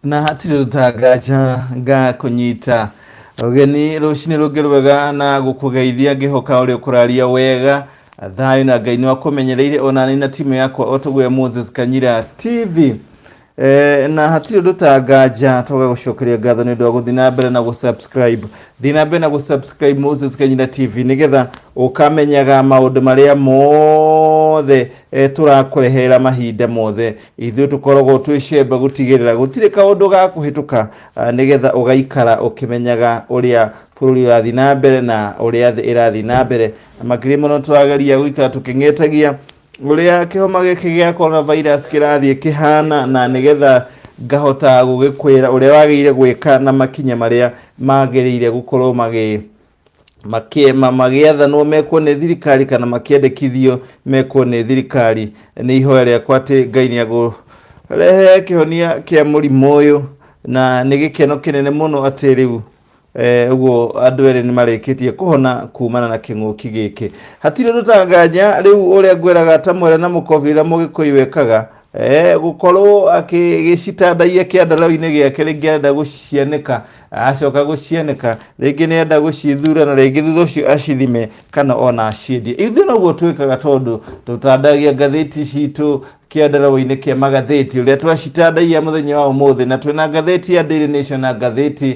Na hatirĩ rũtanganja ngakũnyita ũgeni rũcinĩ rũngĩ rwega na gũkũgeithia ngĩhoka ũrĩa ũkũraria wega thayũ na Ngai nĩ wakũmenyereire ona nĩ na timu yakwa o tũguo Moses Kanyira TV. Na hatirĩ ũndũ ta nganja twaga gũcokeria ngatho nĩ ũndũ wa gũthiĩ na mbere na gũ-subscribe. Thiĩ na mbere na gũ-subscribe Moses Kanyira TV nĩgetha ũkamenyaga maũndũ marĩa mothe tũrakũrehera mahinda mothe. Ithuĩ tũkoragwo twĩ cembe gũtigĩrĩra gũtirĩ kaũndũ ga kũhĩtũka nĩgetha ũgaikara ũkĩmenyaga ũrĩa bũrũri ũrathiĩ na mbere na ũrĩa thĩ ĩrathiĩ na mbere. Na makĩria mũno tũrageria gũikara tũkĩng'etagia ũrĩa kĩhoma gĩkĩ gĩa coronavirus kĩrathiĩ kĩhana na nĩgetha ngahota gũgĩkwĩra ũrĩa wagĩrĩire gwĩka na makinya marĩa magĩrĩire gũkorwo magĩ magĩathanwo mekwo nĩ thirikari kana makĩendekithio mekwo nĩ thirikari. Nĩ ihoya rĩakwa atĩ Ngai nĩ egũrehe kĩhonia kĩa mũrimũ ũyũ na nĩ gĩkeno kĩnene mũno atĩ rĩu ũguo andũ erĩ nĩ marĩkĩtie kũhona kumana na kĩng'ũki gĩkĩ. Hatirĩ ũndũ ta nganja rĩu ũrĩa ngwĩraga ta mwere na mũkobi ũrĩa mũgĩkũyũ wekaga gũkorwo agĩcitandaia kĩandarũa-inĩ gĩake rĩngĩ arenda gũcianĩka acoka gũcianĩka rĩngĩ nĩ enda gũcithura na rĩngĩ thutha ũcio acithime kana ona aciendie. Ithuĩ noguo twĩkaga tondũ tũtandagia ngathĩti citũ kĩandarũa-inĩ kĩa magathĩti ũrĩa twacitandaia mũthenya wa ũmũthĩ na twĩna ngathĩti ya Daily Nation na ngathĩti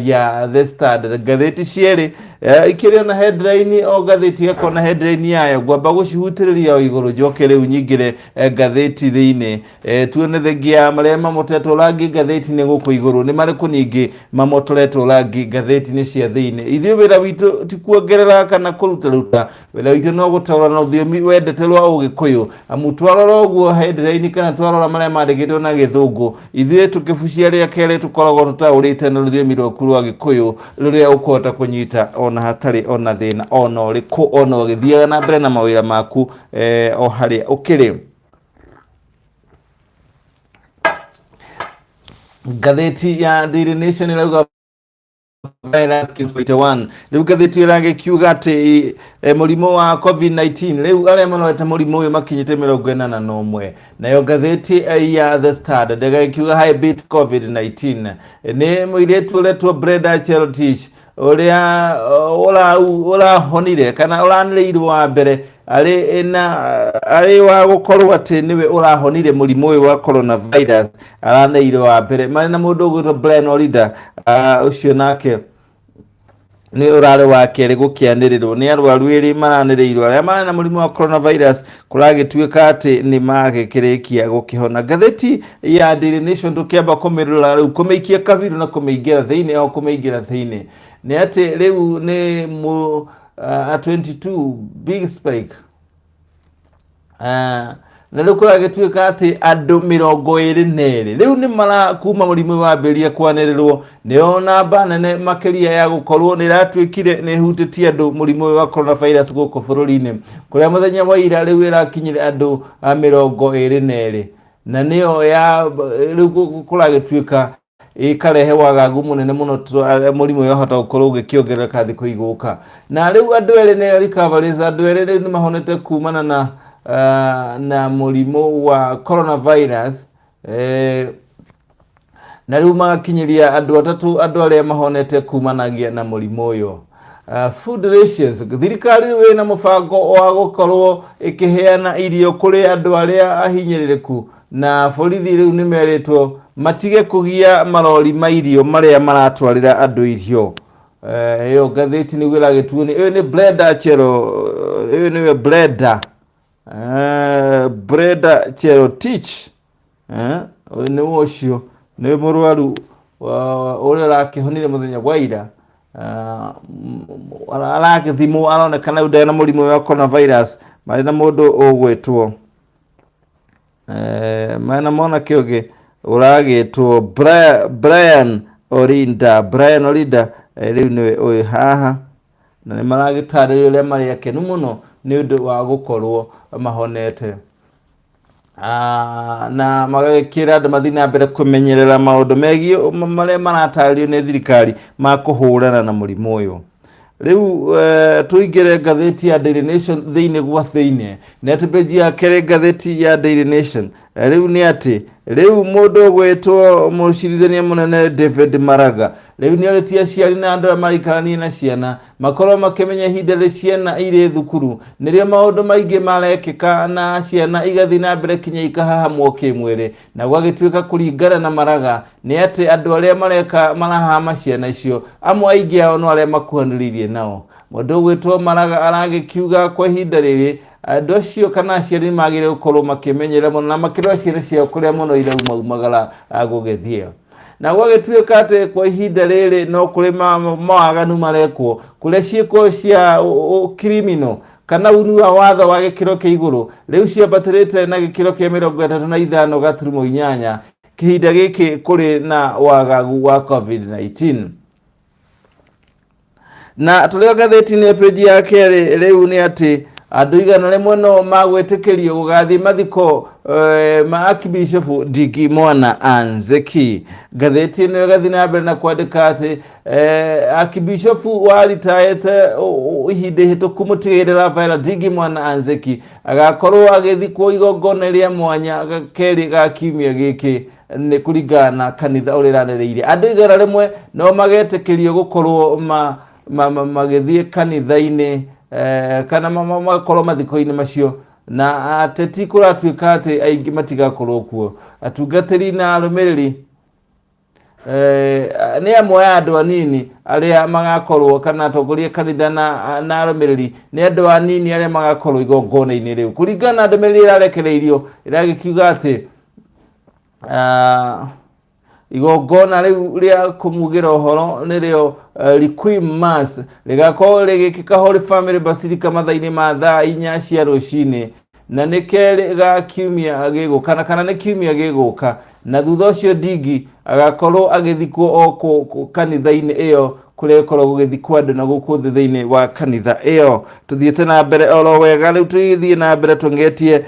ya The Standard. Ngathĩti cierĩ ikĩrĩ ona headline, o ngathĩti ĩgakorwo na headline yayo. Ngwamba gũcihutĩrĩria o igũrũ njoke rĩu nyingĩre ngathĩti thĩinĩ tuone thengia marĩa mamotetwo rangi ngathĩti-inĩ gũkũ igũrũ nĩ marĩkũ ningĩ mamotoretwo rangi ngathĩti-inĩ cia thĩinĩ. Ithuĩ wĩra witũ ti kuongerera kana kũrutaruta, wĩra witũ no gũtaũra na rũthiomi wendete rwa ũgĩkũyũ amu twarora ũguo headline kana twarora marĩa mandĩkĩtwo na gĩthũngũ ithuĩ tũkĩbucia rĩa kerĩ tũkoragwo tũtaũrĩte na rũthiomi rwaku rwa gĩkũyũ rũrĩa ũkũhota kũnyita ona hatarĩ ona thĩna ona ũrĩkũ ona ũgĩthiaga na mbere na mawĩra maku o harĩa ũkĩrĩ. Ngathĩti ya Daily Nation ĩrauga virus kills 41. Rĩu ngathĩti ĩragĩkiuga atĩ mũrimũ wa COVID-19 rĩu arĩa marwarĩte mũrimũ ũyũ makinyĩte 81. Nayo ngathĩti ya The Standard ĩgagĩkiuga high beat COVID-19 nĩ mũirĩtu ũretwo Brenda Cherotich ũrĩa ũrahonire kana ũranĩrĩirwo wa mbere arĩ na arĩ wa gũkorwo atĩ nĩwe ũrahonire mũrimũ ũyũ wa coronavirus aranĩrĩirwo wa mbere marĩ na mũndũ ũgwĩtwo Brian Orinda ũcio nake nĩ ũrarĩ wa kerĩ gũkĩanĩrĩrwo nĩ arwaru erĩ maranĩrĩirwo arĩa marĩ na mũrimũ wa coronavirus kũragĩtuĩka atĩ nĩ magĩkĩrĩkia gũkĩhona. Ngathĩti ya Daily Nation tũkĩamba kũmĩrora rĩu kũmĩikia kabiru na kũmĩingĩra thĩinĩ o kũmĩingĩra thĩinĩ nĩ atĩ rĩu nĩ mũ 22 big spike na rĩu kũragĩtuĩka atĩ andũ 22 rĩu nĩ mara kuma mũrimũ wambĩrĩria kwanĩrĩrwo nĩyo namba nene makĩria ya gũkorwo nĩ ĩratuĩkire nĩ ĩhutĩtie andũ mũrimũ ũyũ wa coronavirus gũkũ bũrũri-inĩ kũrĩa mũthenya wa ira rĩu ĩrakinyire andũ 22 na nĩyo ya rĩu kũragĩtuĩka ĩkarehe wagagu mũnene mũno mũrimũ ũyũ wahota gũkorwo ũgĩkĩongerereka thikũ igũka. Na rĩu andũ erĩ nĩ recoveries, andũ erĩ rĩu nĩ mahonete kumana na mũrimũ wa coronavirus na rĩu magakinyĩria andũ atatũ andũ arĩa mahonete kumanagia na mũrimũ ũyũ. Food rations, thirikari rĩu ĩna mũbango wa gũkorwo ĩkĩheana irio kũrĩ andũ arĩa ahinyĩrĩrĩku na borithi rĩu nĩ merĩtwo matige kũgia marori ma irio marĩa maratwarĩra andũ irio. Ĩyo ngathĩti nĩguo ĩragĩtuo nĩ ĩyo nĩ Brenda Chero, ĩyo nĩwe Brenda Brenda Cherotich ũyũ nĩwe ũcio nĩ mũrwaru ũrĩa ũrakĩhonire mũthenya wa ira aragĩthimwo aronekana rĩu ndarĩ na mũrimũ wa coronavirus marĩ na mũndũ ũgwĩtwo marĩ na mwanake ũngĩ ũragĩtwo Brian Orinda. Brian Orinda rĩu nĩwe ũyũ haha na nĩ maragĩtarĩria ũrĩa marĩ akenu mũno nĩ ũndũ wa gũkorwo mahonete. Na magagĩkĩra andũ mathiĩ na mbere kũmenyerera maũndũ megiĩ marĩa maratarĩrio nĩ thirikari ma kũhũrana na mũrimũ ũyũ. Rĩu tũingĩre ngathĩti ya Daily Nation thĩinĩ gwa thĩinĩ. Nĩ atĩ page ya kerĩ ngathĩti ya Daily Nation rĩu nĩ atĩ rĩu mũndũ ũgwĩtwo mũcirithania mũnene David Maraga rĩu nĩ orĩtie aciari na andũ arĩa maraikarania na ciana makorwo makĩmenya ihinda rĩ ciana irĩ thukuru nĩrĩo maũndũ maingĩ marekĩka na ciana igathiĩ na mbere kinya ikahahamwo kĩmwĩrĩ. Na gwagĩtuĩka kũringana na Maraga nĩ atĩ andũ arĩa mareka marahama ciana icio amwe aingĩ ao no arĩa makuhanĩrĩirie nao. Mũndũ ũgwĩtwo Maraga aragĩkiuga kwa ihinda rĩrĩ andũ acio kana aciari nĩ magĩrĩire gũkorwo makĩmenyerera mũno na makĩrora ciana ciao kũrĩa mũno irauma umagara gũgĩthiĩ. Na gwagĩtuĩka atĩ kwa ihinda rĩrĩ no kũrĩ mawaganu marekwo kũrĩa ciĩko cia criminal kana uni wa watho wa gĩkĩro kĩa igũrũ rĩu ciambatĩrĩte na gĩkĩro kĩa 35.8 kĩhinda gĩkĩ kũrĩ na wagagu wa COVID-19. Na tũrĩ o ngathĩti-inĩ page ya kerĩ rĩu nĩ atĩ andũ 100 no magwĩtĩkĩrio gũgathiĩ mathiko ma Archbishop Ndingi Mwana Anzeki. Ngathĩti ĩno ĩgathiĩ na mbere na kwandĩka atĩ Archbishop waritaĩte ihinda ihĩtũku mũtigĩrĩra Rafaela Ndingi Mwana Anzeki agakorwo agĩthikwo igongona rĩa mwanya kerĩ ga kiumia gĩkĩ nĩ kũringana na kanitha ũrĩa ĩranĩrĩirie. Andũ 100 no magetĩkĩrio gũkorwo magĩthiĩ kanitha-inĩ kana magakorwo mathiko-inĩ macio na ateti kũratuĩka atĩ aingĩ matigakorwo kuo. Atungatĩri na arũmĩrĩri nĩ amwe a andũ anini arĩa magakorwo kana atongoria kanitha na arũmĩrĩri nĩ andũ anini arĩa magakorwo igongona-inĩ rĩu. Kũringana na ndũmĩrĩri ĩrarekereirio ĩragĩkiuga atĩ igongona rĩu rĩa kũmugĩra ũhoro nĩrĩo Requiem Mass rĩgakorwo rĩgĩkĩka Holy Family Basilica mathaa-inĩ ma thaa 4 cia rũcinĩ na nĩ kerĩ ga kiumia gĩgũka na kana nĩ kiumia gĩgũka, na thutha ũcio Ndingi agakorwo agĩthikwo o kanitha-inĩ ĩyo kũrĩa ĩkoragwo gũgĩthikwo andũ na gũkũ thĩ thĩinĩ wa kanitha ĩyo. Tũthiĩte na mbere oro wega rĩu tũgĩthiĩ na mbere tũngetie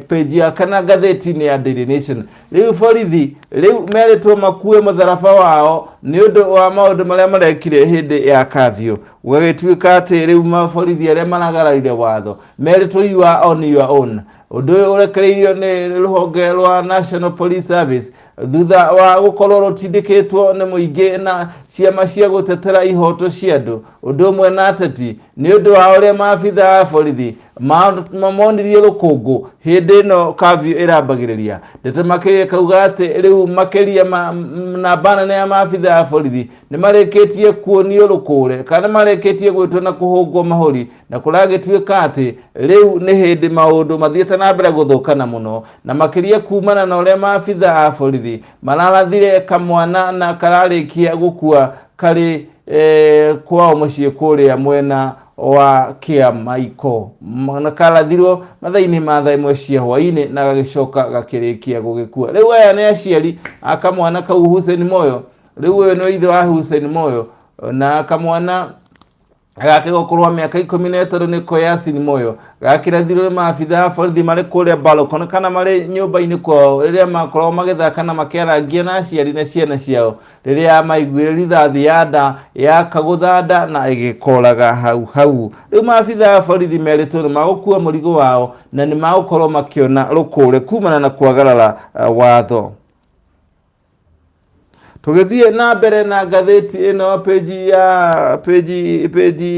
page ya kana ngathĩti-inĩ ya Daily Nation. Rĩu borithi rĩu merĩtwo makue mũtharaba wao nĩ ũndũ wa maũndũ marĩa marekire hĩndĩ ya curfew. Gũgagĩtuĩka atĩ rĩu maborithi arĩa maragararire watho merĩtwo you are on your own. Ũndũ ũyũ ũrekereirio nĩ rũhonge rwa National Police Service thutha wa gũkorwo rũtindĩkĩtwo nĩ mũingĩ na ciama cia gũtetera ihoto cia andũ ũndũ ũmwe na ateti nĩ ũndũ wa ũrĩa maabitha a borithi monirie rũkũngũ hĩndĩ ĩno curfew ĩrambagĩrĩria. Ndeto makĩria kauga atĩ rĩu makĩria namba nene ya maabitha a borithi nĩ marĩkĩtie kuonio rũkũre kana nĩ marĩkĩtie gwĩtwo na kũhũngwo mahũri, na kũragĩtuĩka atĩ rĩu nĩ hĩndĩ maũndũ mathiĩte na mbere gũthũkana mũno, na makĩria kumana na ũrĩa maabitha a borithi mararathire kamwana na kararĩkia gũkua karĩ kwao mũciĩ kũrĩa mwena wa Kĩamaiko. Na karathirwo mathaa-inĩ ma thaa 1 cia hwaĩ-inĩ na gagĩcoka gakĩrĩkia gũgĩkua. Rĩu aya nĩ aciari a kamwana kau Hussein Moyo. Rĩu ũyũ nĩ ithe wa Hussein Moyo na kamwana gake gũkorwo mĩaka 13 nĩko Yasin Moyo gakĩrathirwo nĩ maabitha a borithi marĩ kũrĩa balcony kana marĩ nyũmba-inĩ kwao rĩrĩa makoragwo magĩthaka na makĩarangia na aciari na ciana ciao rĩrĩa maiguire rithathi ya nda yakagũtha nda na ĩgĩkoraga hau hau. Rĩu maabitha a borithi merĩtwo nĩ magũkua mũrigo wao na nĩ magũkorwo makĩona rũkũre kumana na kwagarara watho. Tũgĩthiĩ na mbere na ngathĩti ĩno page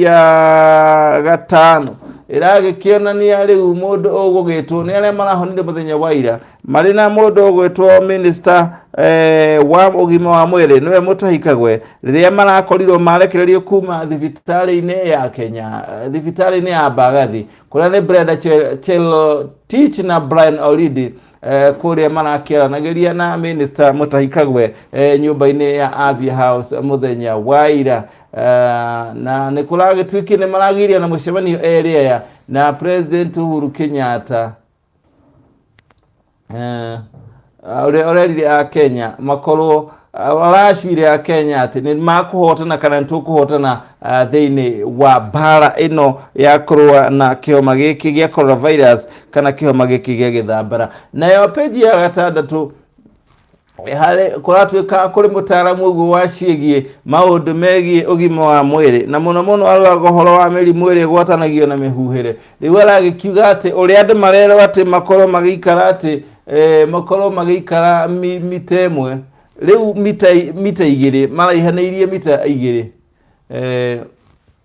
ya 5 ĩragĩkĩonania rĩu mũndũ ũgũgĩtwo nĩ arĩa marahonire mũthenya wa ira marĩ na mũndũ ũgwĩtwo minister wa ũgima wa mwĩrĩ nĩwe Mutahi Kagwe rĩrĩa marakorirwo marekererio kuma thibitarĩ-inĩ ya Kenya, thibitarĩ-inĩ ya Mbagathi kũrĩa nĩ Brenda Chelotich na Brian Oridi kũrĩa marakĩaranagĩria na minister Mutahi Kagwe nyũmba-inĩ ya Avia House mũthenya wa ira. Na nĩ kũragĩtuĩkire nĩ maragiria na mũcemanio erĩ aya na President Uhuru Kenyatta ũrĩa ũrerire a Kenya makorwo aracuire a Kenya atĩ nĩ makũhotana kana nĩ tũkũhotana thĩinĩ wa mbara ĩno ya kũrũa na kĩhoma gĩkĩ gĩa coronavirus kana kĩhoma gĩkĩ gĩa gĩthambara. Nayo page ya 6 Harĩ kũratuĩka kũrĩ mũtaaramu ũguo wa ciĩgiĩ maũndũ megiĩ ũgima wa mwĩrĩ, na mũno mũno aroraga ũhoro wa mĩrimũ ĩrĩa ĩgwatanagio na mĩhuhĩre. Rĩu aragĩkiuga atĩ ũrĩa andũ marerwo atĩ makorwo magĩikara atĩ makorwo magĩikara mita ĩmwe, rĩu mita 2, maraihanĩirie mita 2.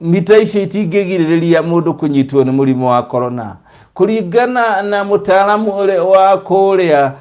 Mita icio itingĩgirĩrĩria mũndũ kũnyitwo nĩ mũrimũ wa corona. Kũringana na mũtaaramu ũrĩa wa kũrĩa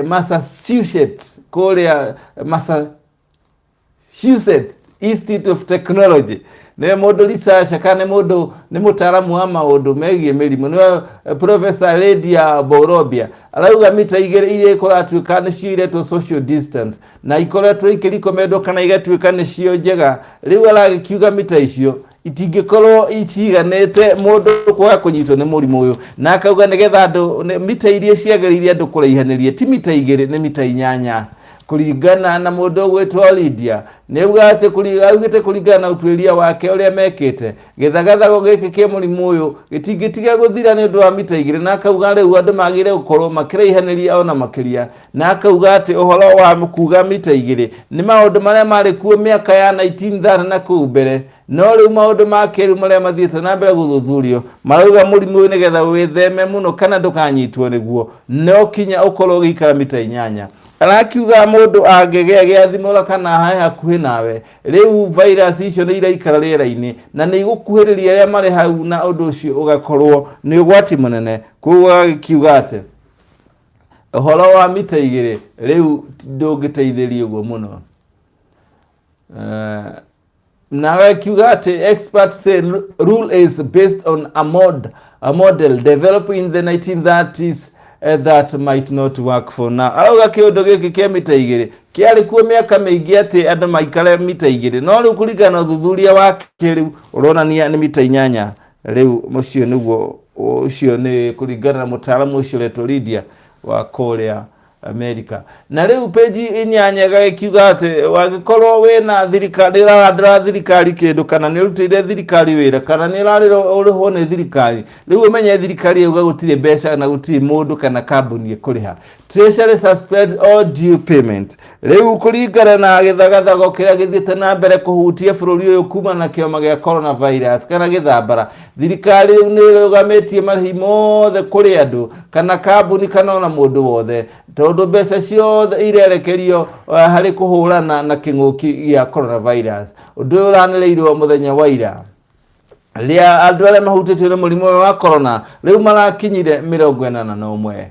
Massachusetts, kũrĩa Massachusetts Institute of Technology, nĩwe mũndũ researcher kana nĩ mũndũ, nĩ mũtaaramu wa maũndũ megiĩ mĩrimũ, nĩwe Professor Lydia Borobia, arauga mita 2 iria kũratuĩka nĩcio iretwo social distance na ikoretwo ikĩrikomendwo kana igatuĩka nĩcio njega, rĩu aragĩkiuga mita icio itingĩkorwo ciganĩte mũndũ kwaga kũnyitwo nĩ mũrimũ ũyũ, na akauga nĩgetha andũ mita iria ciagĩrĩire andũ kũraihanĩria ti mita 2, nĩ mita 8. Kũringana na mũndũ ũgwĩtwo Lydia, nĩ auga atĩ augĩte kũringana na ũtuĩria wake ũrĩa mekĩte, gĩthagathago gĩkĩ kĩa mũrimũ ũyũ gĩtingĩtiga gũthira nĩ ũndũ wa mita 2, na akauga rĩu andũ magĩrĩire gũkorwo makĩraihanĩria ona makĩria, na akauga atĩ ũhoro wa kuga mita 2 nĩ maũndũ marĩa marĩ kuo mĩaka ya 1930 na kũu mbere, no rĩu maũndũ ma kĩrĩu marĩa mathiĩte na mbere gũthuthurio marauga mũrimũ ũyũ nĩgetha wĩtheme mũno kana ndũkanyitwo nĩguo no kinya ũkorwo ũgĩikara mita 8. Arakiuga mũndũ angĩgĩa gĩathimũra kana hae hakuhĩ nawe, rĩu virus icio nĩ iraikara rĩera-inĩ na nĩ igũkuhĩrĩria arĩa marĩ hau, na ũndũ ũcio ũgakorwo nĩ ũgwati mũnene. Koguo agagĩkiuga atĩ ũhoro wa mita 2 rĩu ndũngĩteithĩria ũguo mũno. Na agakiuga atĩ experts say rule is based on a model developed in the 1930s that might not work for now. Arauga kĩũndũ gĩkĩ kĩa mita 2 kĩarĩ kuo mĩaka mĩingĩ atĩ andũ maikare mita 2, no rĩu kũringana na ũthuthuria wa kĩrĩu ũronania nĩ mita 8. Rĩu ũcio nĩguo, ũcio nĩ kũringana na mũtaaramu ũcio ũretwo Lydia wa kũrĩa America. Na rĩu page 8 ĩgagĩkiuga atĩ wangĩkorwo wĩna thirikari, ũrarandĩra thirikari kĩndũ, kana nĩ ũrutĩire thirikari wĩra, kana nĩ ũrarĩhwo nĩ thirikari, rĩu ũmenye thirikari yauga gũtirĩ mbeca na gũtirĩ mũndũ kana kambuni ĩkũrĩha. Treasury suspend all due payment. Rĩu kũringana na gĩthagathago kĩrĩa gĩthiĩte na mbere kũhutia bũrũri ũyũ kuma na kĩoma gĩa coronavirus kana gĩthambara, thirikari rĩu nĩ ĩrũgamĩtie marĩhi mothe kũrĩ andũ kana kambuni kana ona mũndũ wothe, tondũ mbeca ciothe irerekerio harĩ kũhũrana na kĩng'ũki gĩa coronavirus. Ũndũ ũyũ ũranĩrĩirwo mũthenya wa ira rĩrĩa andũ arĩa mahutĩtio nĩ mũrimũ ũyũ wa corona rĩu marakinyire 81.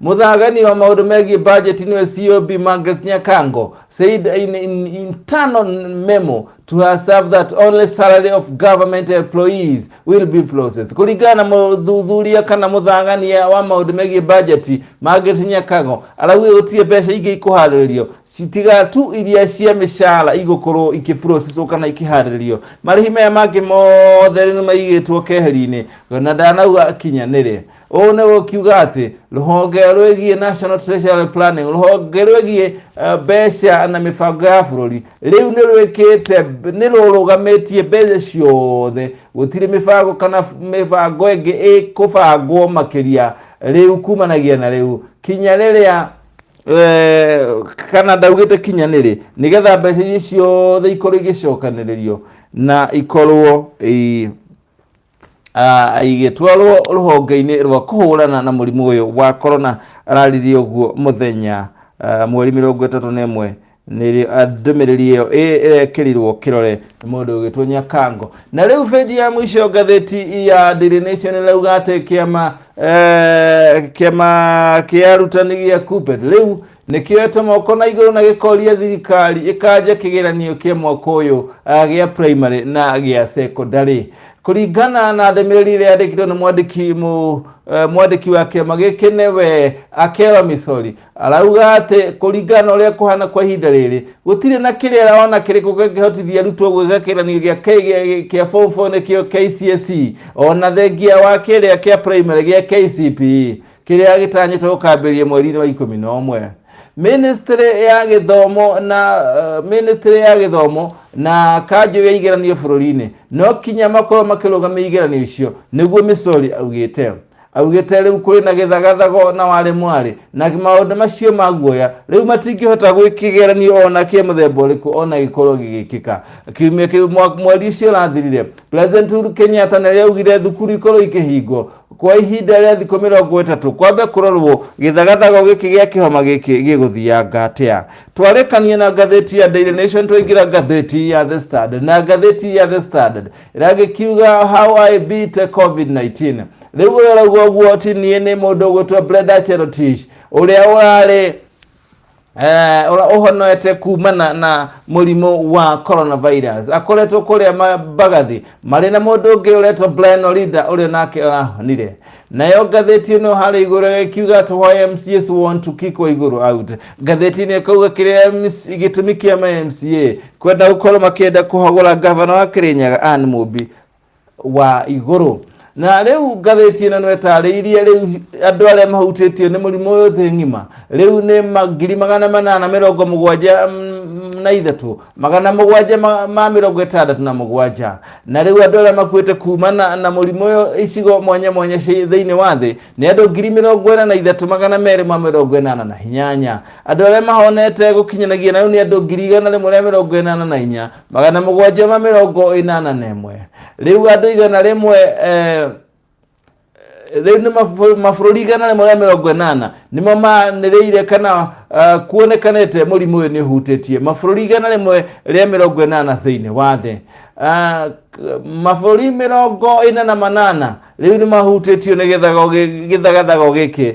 Mũthagani wa maũndũ megiĩ budget nĩwe COB Margaret Nyakango said in an internal memo to her staff that only salary of government employees will be processed. Kũringana na mũthuthuria kana mũthagania wa maũndũ megiĩ budget Margaret Nyakango, araugire gũtirĩ mbeca ingĩ ikũharĩrĩrio citiga tu iria cia mĩcara igũkorwo ikĩprocesswo kana ikĩharĩrĩrio. Marĩhi maya mangĩ mothe rĩu nĩmaigĩtwo keheri-inĩ na ndanauga kinyanĩre. Ũũ nĩ gũkiuga atĩ rũhonge rwĩgiĩ National Treasury Planning, rũhonge rwĩgiĩ mbeca na mĩbango ya bũrũri, rĩu nĩ rwĩkĩte, nĩ rũrũgamĩtie mbeca ciothe, gũtirĩ mĩbango kana mĩbango ĩngĩ ĩkũbangwo makĩria rĩu kumanagia na rĩu kinya rĩrĩa kana ndaugĩte kinya nĩrĩ, nĩgetha mbeca icio ciothe ikorwo igĩcokanĩrĩrio na ikorwo igĩtwarwo rũhonge-inĩ rwa kũhũrana na mũrimũ ũyũ wa corona. Araririe ũguo mũthenya mweri 31 nĩrĩo ndũmĩrĩri ĩyo ĩrekĩrirwo kĩrore nĩ mũndũ ũgĩtwo Nyakango. Na rĩu benji ya mũico ngathĩti ya Daily Nation ĩrauga atĩ kĩama kĩa arutani gĩa KUPPET rĩu nĩkĩoete moko na igũrũ na gĩkoria thirikari ĩkanja kĩgeranio kĩa mwaka ũyũ gĩa primary na gĩa secondary. Kũringana na ndũmĩrĩri ĩrĩa yandĩkĩtwo nĩ mwandĩki wa kĩama gĩkĩ nĩwe Akelo Misori, arauga atĩ kũringana na ũrĩa kũhana kwa ihinda rĩrĩ gũtirĩ na kĩrĩa ona kĩrĩkũ kĩngĩhotithia arutwo gwĩka kĩgeranio kĩa form 4 nĩkĩo KCSE, ona thengia wa kĩrĩa kĩa primary gĩa KCPE kĩrĩa gĩtanyĩtwo gũkambĩrĩria mweri-inĩ wa 11. Ministry ya gĩthomo na Ministry ya gĩthomo na kanjũ ya igeranio bũrũri-inĩ no kinya makorwo makĩrũgamia igeranio icio, nĩguo Misori augĩte. Augĩte rĩu kũrĩ na gĩthagathago na warĩ mwarĩ na maũndũ macio ma guoya rĩu matingĩhota gwĩkĩgeranio ona kĩa mũthemba ũrĩkũ ona gĩkorwo gĩgĩkĩka. Kiumia kĩu mweri ũcio ũrathirire, President Uhuru Kenyatta nĩ augire thukuru ikorwo ikĩhingwo kwa ihinda rĩa thikũ 30 kwambe kũrorwo gĩthagathago gĩkĩ gĩa kĩhoma gĩkĩ gĩgũthianga atĩa. Twarĩkania na ngathĩti ya Daily Nation twaingĩra ngathĩti ya The Standard, na ngathĩti ya The Standard ĩragĩkiuga "How I Beat COVID-19". Rĩu ũrĩa ũrauga ũguo ti niĩ, nĩ mũndũ ũgwĩtwo Brenda Cherotich ũrĩa ũrarĩ ũrĩa ũhonete kumana na mũrimũ wa coronavirus. Akoretwo kũrĩa Mbagathi marĩ na mũndũ ũngĩ ũretwo Brian Olinda ũrĩa nake ũrahonire. Nayo ngathĩti ĩno harĩa igũrũ ĩkiuga atĩ "Why MCAs want to kick Waiguru out". Ngathĩti ĩno ĩkauga kĩrĩa gĩtũmi kĩa ma MCA kwenda gũkorwo makĩenda kũhagũra gavana wa Kĩrĩnyaga Ann Mumbi wa igũrũ. Na rĩu ngathĩti ĩno no ĩtarĩirie rĩu andũ arĩa mahutĩtio nĩ mũrimũ ũyũ thĩ ng'ima rĩu nĩ 873,767. Na rĩu andũ arĩa makuĩte kumana na mũrimũ ũyũ icigo mwanya mwanya thĩinĩ wa thĩ nĩ andũ 43,288. Andũ arĩa mahonete gũkinyanagia na rĩu nĩ andũ 184,781. Rĩu andũ 100, rĩu nĩ mabũrũri 180 nĩmo manĩrĩire kana kuonekanĩte mũrimũ ũyũ nĩ ũhutĩtie mabũrũri 180 thĩinĩ wa thĩ. Mabũrũri 48 rĩu nĩ mahutĩtio nĩ gĩthagathago gĩkĩ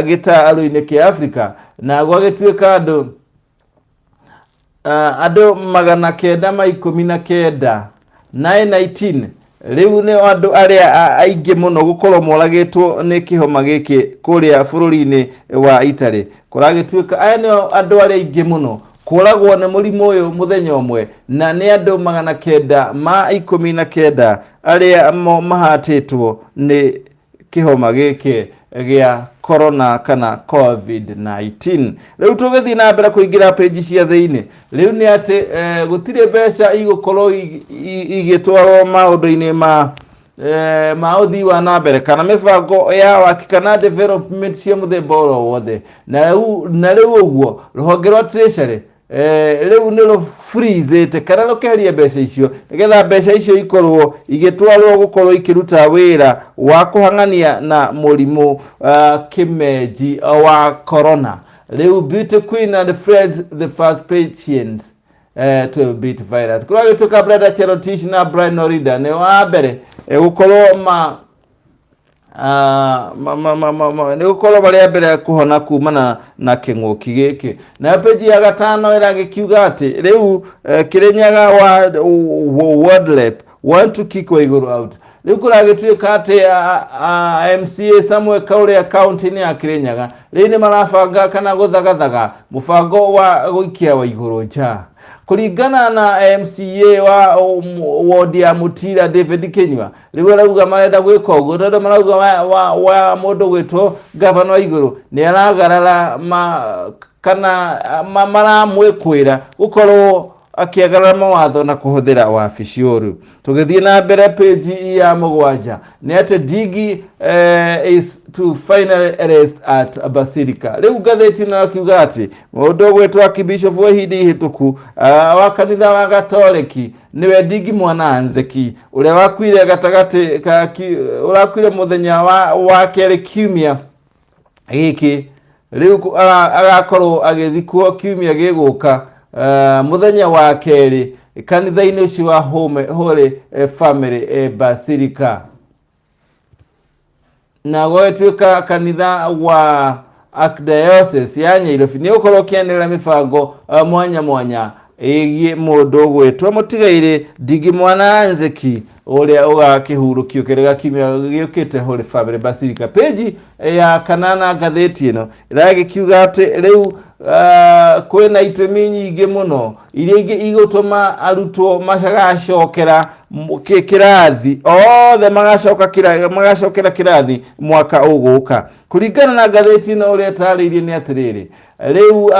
gĩtarũ-inĩ kĩa Afrika, na gwagĩtuĩka andũ 919, 919, rĩu nĩ andũ arĩa aingĩ mũno gũkorwo moragĩtwo nĩ kĩhoma gĩkĩ kũrĩa bũrũri-inĩ wa Italy. Kũragĩtuĩka aya nĩo andũ arĩa aingĩ mũno kũragwo nĩ mũrimũ ũyũ mũthenya ũmwe, na nĩ andũ 919 arĩa mahatĩtwo nĩ kĩhoma gĩkĩ gĩa corona kana COVID-19. Rĩu tũgĩthiĩ na mbere kũingĩra page cia thĩinĩ, rĩu nĩ atĩ gũtirĩ mbeca igũkorwo igĩtwarwo maũndũ-inĩ ma ũthii wa na mbere kana mĩbango ya waki kana development cia mũthemba oro wothe. Na rĩu ũguo rũhonge rwa Treasury rĩu nĩ rũ-freezĩte kana rũkeheria mbeca icio nĩgetha mbeca icio ikorwo igĩtwarwo gũkorwo ikĩruta wĩra wa kũhang'ania na mũrimũ kĩmenji wa corona. Rĩu Beauty Queen and friends the first patients to beat virus. Kũragĩtuĩka Brenda Cherotich na Brian Norida nĩ wa mbere gũkorwo ma nĩ gũkorwo marĩ a mbere kũhona kumana na kĩng'ũki gĩkĩ. Nayo page ya gatano ĩragĩkiuga atĩ rĩu Kĩrĩnyaga wa ward rep want to kick Waiguru out. Rĩu kũragĩtuĩka atĩ MCA Samuel Kauria kaunti-inĩ ya Kĩrĩnyaga rĩu nĩ marabanga kana gũthagathaga mũbango wa gũikia Waiguru nja. Kũringana na MCA wa ward ya Mutira David Kinyua, rĩu arauga marenda gwĩka ũguo tondũ marauga wa mũndũ gwĩtwo gavana wa igũrũ nĩ aragarara ma, kana maramwĩkwĩra gũkorwo akĩagarara mawatho na kũhũthĩra wabici ũru. Tũgĩthiĩ na mbere page ya 7 nĩ atĩ Ndingi is to finally rest at Basilica. Rĩu ngathĩti ĩno yakiuga atĩ mũndũ ũgwĩtwo Archbishop wa ihinda ihĩtũku wa kanitha wa Gatoreki, nĩwe Ndingi Mwana Nzeki, ũrĩa wakuire gatagatĩ ka ũrakuire mũthenya wa kerĩ kiumia gĩkĩ, rĩu agakorwo agĩthikwo kiumia gĩgũka mũthenya wa kerĩ kanitha-inĩ ũcio wa Holy Family Basilica. Na gwagĩtuĩka kanitha wa Archdiocese ya Nyairobi nĩ ũkorwo ũkĩanĩrĩra mĩbango mwanya mwanya ĩgiĩ mũndũ ũgwĩtwo mũtigairĩ Ndingi Mwana Nzeki ũrĩa ũgakĩhurũkio kĩrĩa kiumia gĩũkĩte Holy Family Basilica. Page ya 8 ngathĩti ĩno ĩragĩkiuga atĩ rĩu kwĩna itũmi nyingĩ mũno iria ingĩ igũtũma arutwo magacokera kĩrathi othe magacokera kĩrathi mwaka ũgũka. Kũringana na ngathĩti ĩno ũrĩa ĩtarĩirie nĩ atĩrĩrĩ, rĩu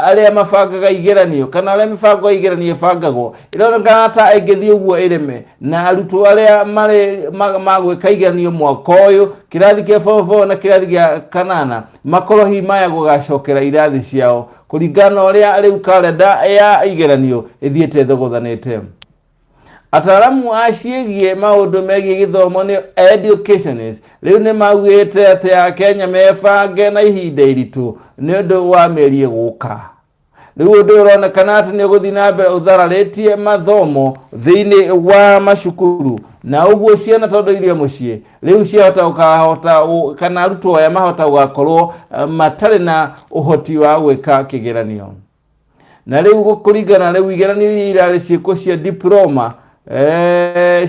arĩa mabangaga igeranio kana arĩa mĩbango ya igeranio ĩbangagwo ĩronekana ta ĩngĩthiĩ ũguo ĩreme, na arutwo arĩa marĩ magwĩka igeranio mwaka ũyũ Kĩrathi kĩa form 4 na kĩrathi gĩa kanana makorwo hihi maya gũgacokera irathi ciao kũringana na ũrĩa rĩu karenda ya igeranio ĩthiĩte ĩthogothanĩte. Ataaramu a ciĩgiĩ maũndũ megiĩ gĩthomo nĩ educationists rĩu nĩ maugĩte atĩ Akenya mebange na ihinda iritũ nĩ ũndũ wa mĩeri ĩgũka. Rĩu ũndũ ũyũ ũronekana atĩ nĩ ũgũthiĩ na mbere ũthararĩtie mathomo thĩinĩ wa macukuru na ũguo ciana tondũ irio mũciĩ rĩu ciahota gũkahota kana arutwo aya mahota gũgakorwo matarĩ na ũhoti wa gwĩka kĩgeranio. Na rĩu kũringana rĩu igeranio iria irarĩ ciĩko cia diploma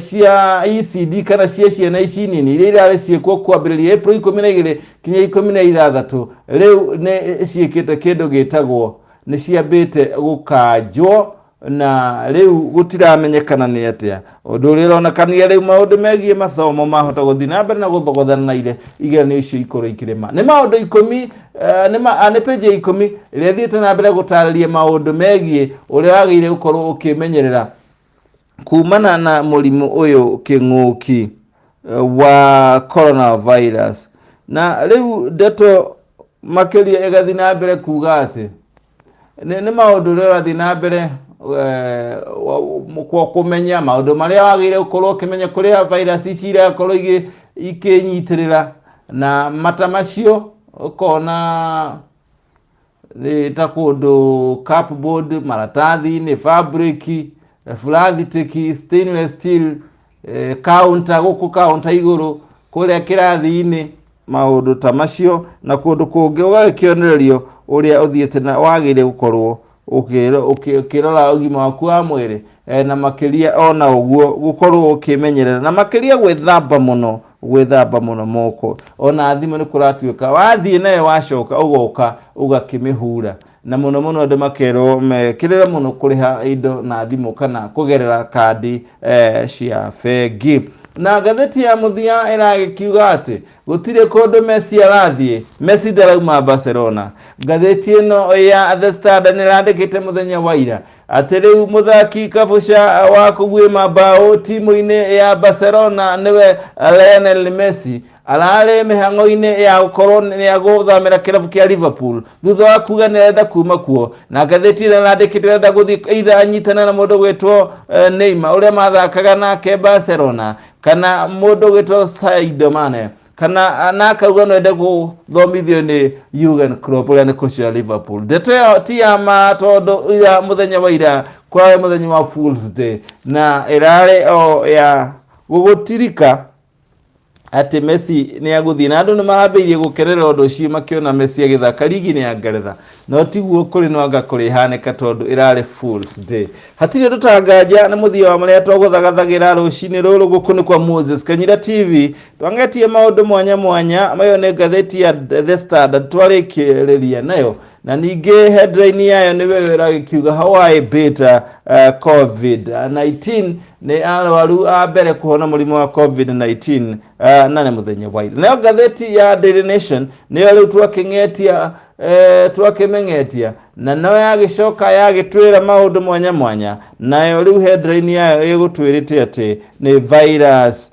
cia ECD kana cia ciana ici nini iria irarĩ ciĩkwo kwambĩrĩria April 12 kinya 16 rĩu nĩ ciĩkĩte kĩndũ gĩtagwo nĩ ciambĩte gũkanjwo na rĩu gũtiramenyekana nĩ atĩa ũndũ ũrĩa ũronekania rĩu maũndũ megiĩ mathomo mahota gũthiĩ na mbere na gũthogothana na ire igeranio icio ikorwo ikĩrĩma nĩ maũndũ 10 nĩ page ya 10 ĩrĩa ĩthiĩte na mbere gũtarĩria maũndũ megiĩ ũrĩa wagĩrĩire gũkorwo ũkĩmenyerera kumana na mũrimũ ũyũ kĩng'ũki wa coronavirus. Na rĩu ndeto makĩria ĩgathiĩ na mbere kuga atĩ nĩ maũndũ ũrĩa ũrathiĩ na mbere kũmenya maũndũ marĩa wagĩrĩire gũkorwo ũkĩmenya kũrĩa virus ici irakorwo ikĩnyitĩrĩra na mata macio ũkona nĩ ta kũndũ cupboard, maratathi-inĩ, fabric, plastic, stainless steel, counter gũkũ counter igũrũ, kũrĩa kĩrathi-inĩ, maũndũ ta macio na kũndũ kũngĩ ũgagĩkĩonererio ũrĩa ũthiĩte na wagĩrĩire gũkorwo ũkĩrora ũgima waku wa mwĩrĩ na makĩria ona ũguo gũkorwo ũkĩmenyerera na makĩria gwĩthamba mũno gwĩthamba mũno moko. Ona thimũ nĩ kũratuĩka wathiĩ nayo wacoka ũgoka ũgakĩmĩhura na mũno mũno andũ makerwo mekĩrĩre mũno kũrĩha indo na thimũ kana kũgerera kandi cia bengi. Na ngathĩti ya mũthia ĩragĩkiuga atĩ gũtirĩ kũndũ Messi arathiĩ, Messi ndarauma Barcelona. Ngathĩti ĩno ya The Standard nĩ ĩrandĩkĩte mũthenya wa ira atĩ rĩu mũthaki kabuca wa kũguĩma mbaũ timu-inĩ ya Barcelona nĩwe Lionel Messi ararĩ mĩhang'o-inĩ ya gũkorwo nĩ agũthamĩra kĩrabu kĩa Liverpool thutha wa kuga nĩ arenda kuma kuo. Na ngathĩti ĩno ĩrandĩkĩte arenda gũthiĩ either anyitane na mũndũ gwĩtwo Neymar ũrĩa mathakaga nake Barcelona kana mũndũ gwĩtwo Sadio Mane kana na akauga no ende gũthomithio nĩ Jurgen Klopp ũrĩa nĩ coach wa Liverpool. Ndeto ĩyo ti ya ma tondũ ira mũthenya wa ira kwarĩ mũthenya wa Fools Day na ĩrarĩ o ya gũgũtirika atĩ Messi nĩ agũthiĩ na andũ nĩ marambĩrĩirie gũkenerera ũndũ ũcio makĩona Messi agĩthaka rigi-inĩ ya Ngeretha no tiguo kũrĩ no anga kũrĩhanĩka tondũ ĩrarĩ Fools Day. Hatirĩ ũndũ ta nganja nĩ mũthia wa marĩa twagũthagathagĩra rũcinĩ rũrũ gũkũ nĩ kwa Moses Kanyira TV. Twangetie maũndũ mwanya mwanya mayo nĩ ngathĩti ya The Standard twarĩkĩrĩria nayo na ningĩ headline yayo nĩ wewe ĩragĩkiuga how I beat COVID-19 nĩ arwaru a mbere kũhona mũrimũ wa COVID-19 na nĩ mũthenya wa ira. Nayo ngathĩti ya Daily Nation nĩyo rĩu twakĩng'etia twakĩmeng'etia na no yagĩcoka yagĩtwĩra maũndũ mwanya mwanya nayo rĩu headline yayo ĩgũtwĩrĩte atĩ nĩ virus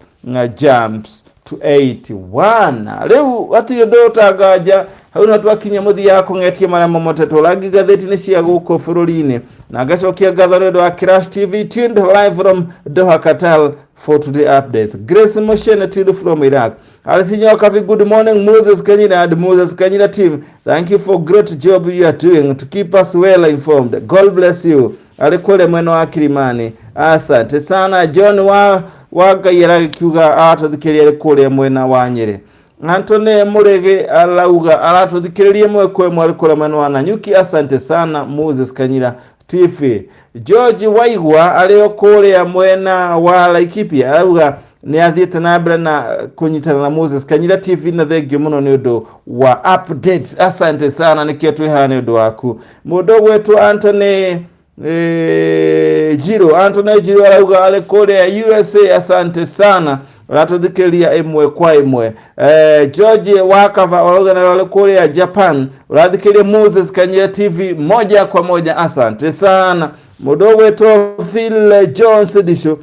jumps to 81. Rĩu hatirĩ ũndũ ũtanganja hau no twakinya mũthia wa kũng'etia marĩa momotetwo rangi ngathĩti-inĩ cia gũkũ bũrũri-inĩ na ngacokia ngatho nĩ ũndũ wa Crash TV tuned live from Doha, Qatar for today updates. Grace Moshene tuned from Iraq. Alice Nyokavi, good morning Moses Kanyira and Moses Kanyira team. Thank you for great job you are doing to keep us well informed. God bless you. Arĩ kũrĩa mwena wa Kilimani. Asante sana John wa Ngai aragĩkiuga aratũthikĩrĩria arĩ kũrĩa mwena wa Nyĩrĩ. Anthony Mũrĩgĩ arauga aratũthikĩrĩria ĩmwe kwa ĩmwe arĩ kũrĩa mwena wa Nanyuki. Asante sana Moses Kanyira TV. George Waigwa arĩ o kũrĩa mwena wa Laikipia arauga nĩ athiĩte na mbere na kũnyitana na Moses Kanyira TV na thengio mũno nĩ ũndũ wa updates. Asante sana nĩkĩo twĩ haha nĩ ũndũ waku. Mũndũ ũgwĩtwo Anthony Jiro, Anthony Jiro arauga arĩ kũrĩa USA. Asante sana ũratũthikĩrĩria ĩmwe kwa ĩmwe. George Wakava arauga nawe arĩ kũrĩa Japan ũrathikĩrĩria Moses Kanyira TV moja kwa moja. Asante sana. Mũndũ ũgwĩtwo Phil Jones Disho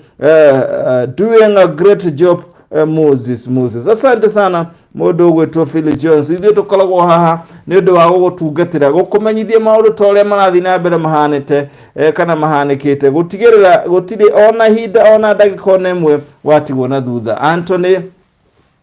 doing a great job. Moses Moses. Asante sana mũndũ ũgwĩtwo Philip Jones. Ithuĩ tũkoragwo haha nĩ ũndũ wa gũgũtungatĩra, gũkũmenyithia maũndũ ta ũrĩa marathiĩ na mbere mahanĩte kana mahanĩkĩte, gũtigĩrĩra gũtirĩ ona ihinda ona ndagĩka ona ĩmwe watigwo na thutha. Anthony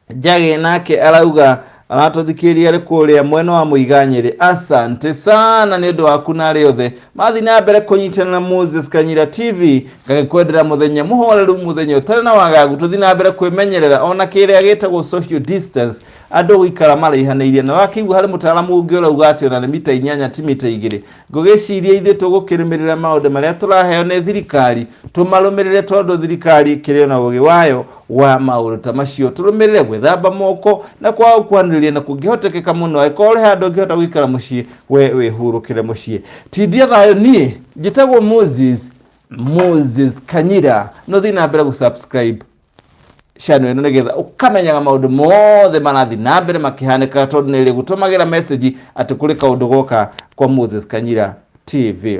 Njagĩ nake arauga aratũthikĩrĩria arĩ kũrĩa mwena wa Mũiga Nyĩrĩ. Asante sana nĩ ũndũ waku na arĩa othe mathiĩ na mbere kũnyitana na Moses Kanyira TV. Ngagĩkwendera mũthenya mũhoreru, mũthenya ũtarĩ na wagagu. Tũthiĩ na mbere kwĩmenyerera ona kĩrĩa gĩtagwo social distance, andũ gũikara maraihanĩirie. Na wakĩigua harĩ mũtaaramu ũngĩ ũrauga atĩ ona nĩ mita 8 ti mita 2. Ngũgĩciria ithuĩ tũgũkĩrũmĩrĩra maũndũ marĩa tũraheo nĩ thirikari, tũmarũmĩrĩre tondũ thirikari ĩkĩrĩ na ũgĩ wayo wa maũndũ ta macio. Tũrũmĩrĩre gwĩthamba moko na kwaga gũkuhanĩrĩria, na kũngĩhotekeka mũno angĩkorwo ũrĩ handũ ũngĩhota gũikara mũciĩ, we wĩhurũkĩre mũciĩ. Tindia thayũ. Niĩ njĩtagwo Moses Moses Kanyira. No thiĩ na mbere gũ-subscribe channel ĩno nĩgetha ũkamenyaga maũndũ mothe marathiĩ na mbere makĩhanĩkaga, tondũ nĩ ĩrĩgũtũmagĩra message atĩ kũrĩ kaũndũ goka kwa Moses Kanyira TV.